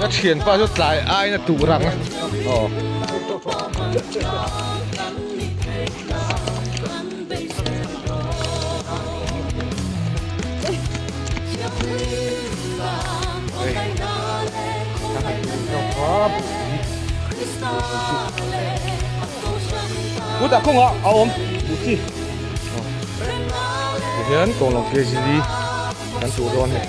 Ka thianpa chu tlai aiin a tuh rang a. Aw. Kutah kawngah a awm buh chi. Tihian kawnglawng KGD kan tuh dawn hei.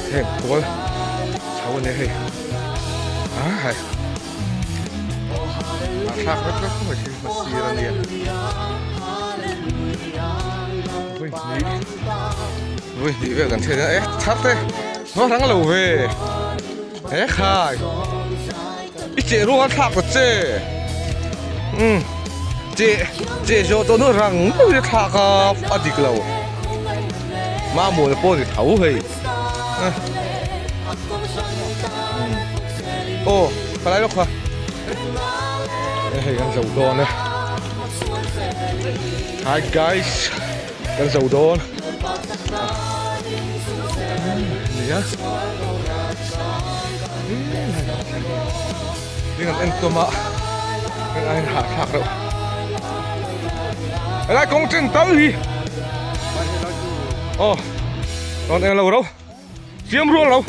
Heng kual chho a nia hei a hai a thlak vek vek mai hi hmasir a nia vawi hnih vawi hnih vel kan chhiat a e thar te va rang lo ve he khai i cheh ruang a thlak ta che um cheh cheh zawh tawh hnu rang deuhin a thlak a a dik lo mamawh pawh a ni tho hei aw palai lawk kha hei kan zo dawn e hi guys kan zo dawn nia ding an en tawm a en aiin hahthlak reuh helai kawng chen tal hi aw rawn eng lo ro siam rual lo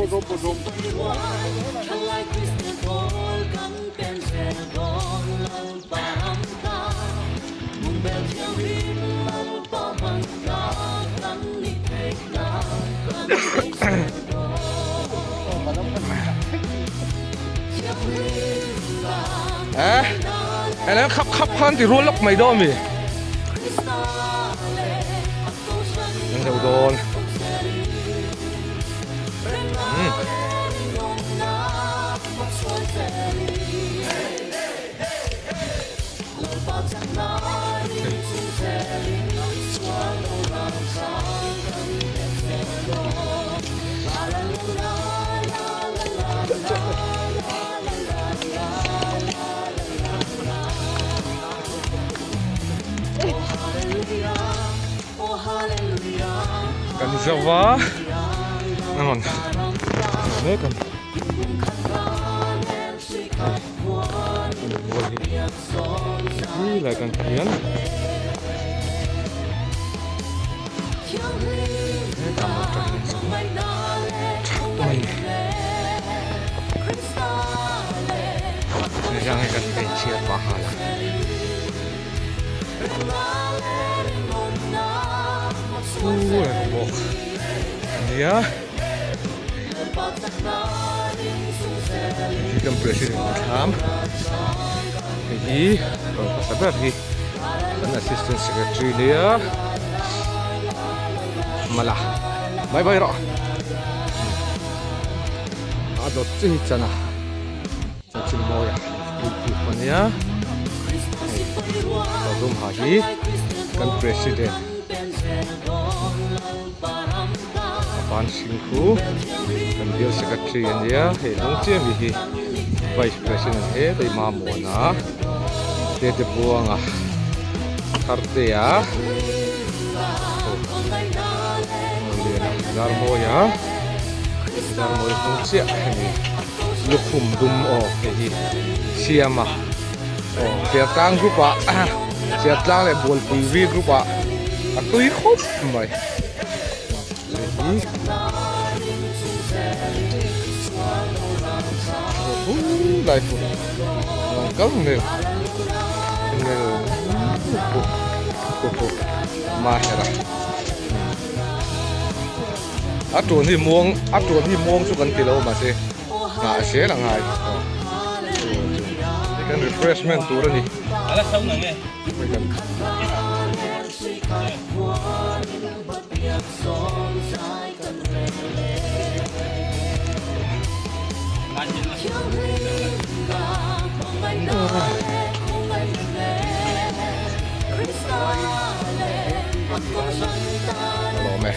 Eh, eng khap khap khan ti rual lawk mai dawn mi. An zo dawn. Hmm. Kan zo va a rawn mek a ni. Lai kan hian hei kan hmeichhia pa nghal a. Bawk ania. Hei kan president a thlam hei hi rawn hmasa ber hi kan assistant secretary nia mala bye bye rawh a dawt chi hi chana chanchin mawi a pui pui ania hei dawm ha hi kan president. Ban hring khu kan bial secretary a nia hei hnung chiah mi hi vice president he tei mamawna te te buanga thartea liana zarmawia zarmawi hnung chiah hemi lukhum dum aw hei hi siama aw sertlang group ah sertlang leh bualpui v group ah a tui khawp mai. A tuan hi muang a tuan hi muang chu kan ti lo mahse nghah zel a ngai kan refreshment tur a ni. Lawm e.